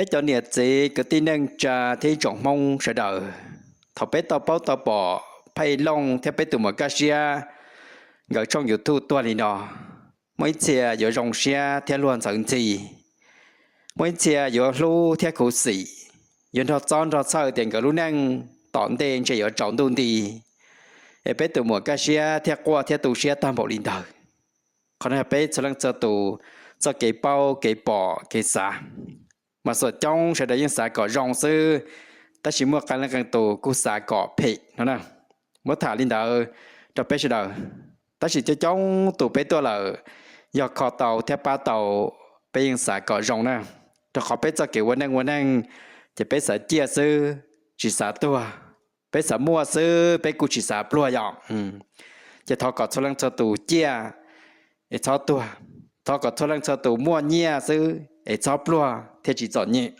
Peb cov niam txiv kwv tij neej tsa thiab ib tsoom Hmoob sawv daws, thaum peb tau paub tau pom Phaj Looj thiab peb tus muam Kaj Siab nkawd tshooj YouTube tuaj li no, muaj ib txhia yuav zoo siab thiab luag ntxhawv ntxhi, muaj ib txhia yuav hlub thiab khuv xim, yuav nrog txob nrog txhawj tias nkawd lub neej tom ntej ntshe yuav tsaus ntuj nti, es peb tus muam Kaj Siab thiaj quaj thiab tu siab tag npaum li ntawd. Qhov no yog peb txhua leej txhua tus txoj kev paub kev pom kev xav. Mas xuam coob sawv daws yeej xav kom zoo xwb, tab sis muaj qee leej qee tus kuj xav kom phem no na. Muab tham li ntawd rau peb sawv daws, tab sis coob coob tus peb tuaj lawm, yog kho tau thiab pab tau, peb yeej xav kom zoo na, rau qhov peb txoj kev ua neej ua neeg ces peb xav ciaj xwb, tsis xav tuag. Peb xav muaj xwb, peb kuj tsis xav pluag yom. Ces thov kom txhua leej txhua tus ciaj es txhob tuag, thov kom txhua leej txhua tus muaj nyiaj xwb es txhob pluag thiaj tsis txom nyem.